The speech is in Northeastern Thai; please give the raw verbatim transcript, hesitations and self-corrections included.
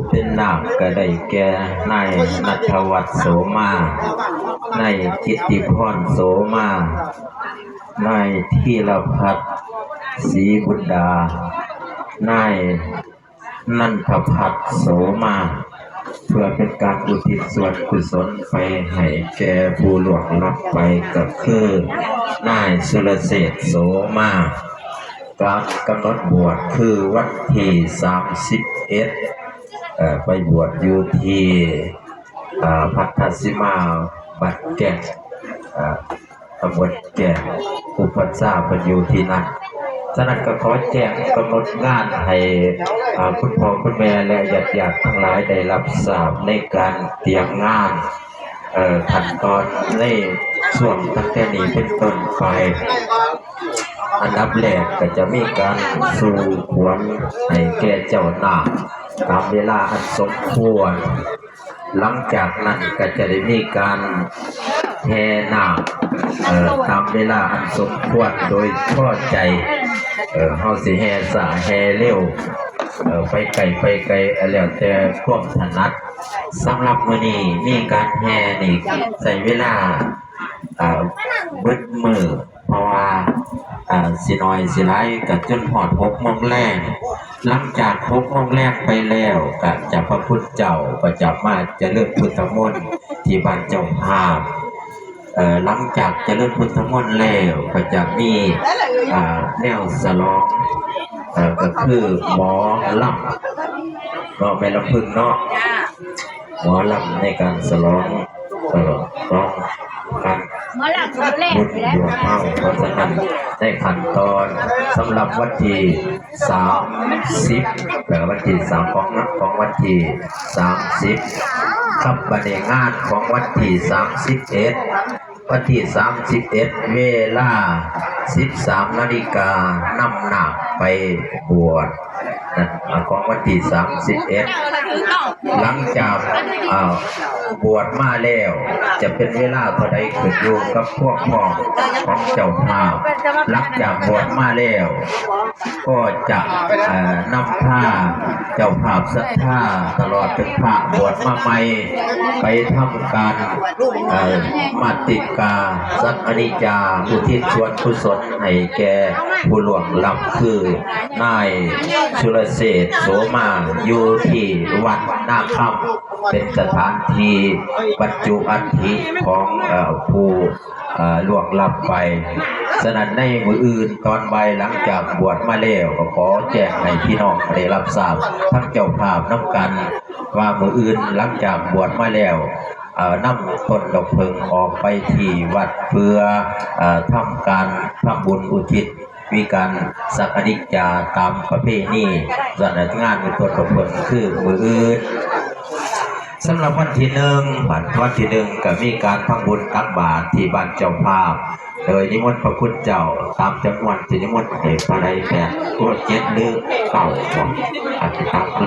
เป็นนาคก็ได้แก่นายณัฐวัฒน์โสมา นายกิตติพรโสมา นายธีรพัฒน์ศรีบุตรดา นายนันทพัฒน์โสมา เพื่อเป็นการอุทิศส่วนกุศลไปให้แก่ผู้ล่วงลับไปก็คือนายสุรเสษโสมา การกำหนดบวชคือวันที่สามสิบเอ็ด เอ่อ ไปบวชอยู่ที่ อ่า พัทธสิมา บ้านแก่ง อ่า ตำบลแก่ง อุปัชฌาย์เพิ่นอยู่ที่นั่น ฉะนั้นก็ขอแจ้งกำหนดงานให้ อ่า คุณพ่อคุณแม่และญาติๆทั้งหลายได้รับทราบในการเตรียมงาน เอ่อ ขั้นตอนในช่วงตั้งแต่นี้เป็นต้นไป อันดับแรกก็จะมีการสู่ขวัญให้แก่เจ้านาคตามเวลาอันสมควร หลังจากนั้นก็จะได้มีการแห่นาค เอ่อ ตามเวลาอันสมควรโดยพอใจ เอ่อ เฮาสิแห่ช้าแห่เร็ว เอ่อ ไปไกลไปไกล แล้วแต่ความถนัด สำหรับมื้อนี้มีการแห่นี่ใช้เวลา อ่า เบิดมื้อ เพราะว่า อ่า สิน้อยสิหลายก็จนฮอดหกโมงแลง หลังจากหกโมงแลงไปแล้วก็จะพระคุณเจ้าก็จะมาเจริญพุทธมนต์ที่บ้านเจ้าภาพ เอ่อ หลังจากเจริญพุทธมนต์แล้วก็จะมี อ่า แนวฉลอง เอ่อ ก็คือหมอลำเนาะ แม่ลำพึงเนาะ หมอลำในการฉลอง เอ่อ ร้องการ หมอลำคนแรก บุญ อยู่แล้ว ดวงเฮา เพราะฉะนั้นในขั้นตอนสำหรับวันที่สามสิบ แต่วันที่สามของนะ ของวันที่สามสิบ ครับ บัดนี้งานของวันที่สามสิบเอ็ด วันที่สามสิบเอ็ด เวลาสิบสามนาฬิกานำนาคไปบวช นะ ของวันที่สามสิบเอ็ด หลังจาก อ่า บวชมาแล้ว จะเป็นเวลาเท่าใดขึ้นอยู่กับพวกพ้องของเจ้าภาพ หลังจากบวชมาแล้ว ก็จะ เอ่อ นำพาเจ้าภาพศรัทธาตลอดถึงพระบวชมาใหม่ ไปทำการ เอ่อ มาติกา สักอนิจจา อุทิศส่วนกุศลให้แก่ผู้ล่วงลับคือนายสุรเสษโสมา อยู่ที่วัดนาคำ เป็นสถานที่บรรจุอัฐิของ เอ่อ ผู้ เอ่อ ล่วงลับไป ฉะนั้นในมื้ออื่นตอนบ่ายหลังจากบวชมาแล้ว ก็ขอแจ้งให้พี่น้องได้รับทราบทั้งเจ้าภาพนำกัน ว่ามื้ออื่นหลังจากบวชมาแล้ว เอ่อ นำต้นดอกเผิงออกไปที่วัดเพื่อ เอ่อ ทำการทำบุญอุทิศ มีการสักอนิจจาตามประเพณี ส่วนงานมีต้นดอกเผิงคือมื้ออื่น สำหรับวันที่หนึ่ง วันที่หนึ่งก็มีการทำบุญตักบาตรที่บ้านเจ้าภาพ โดยนิมนต์พระคุณเจ้าตามจำนวนที่นิมนต์ให้ เท่าใด แปด ตัว เจ็ด หรือ เก้า บ่ อาจจะตาม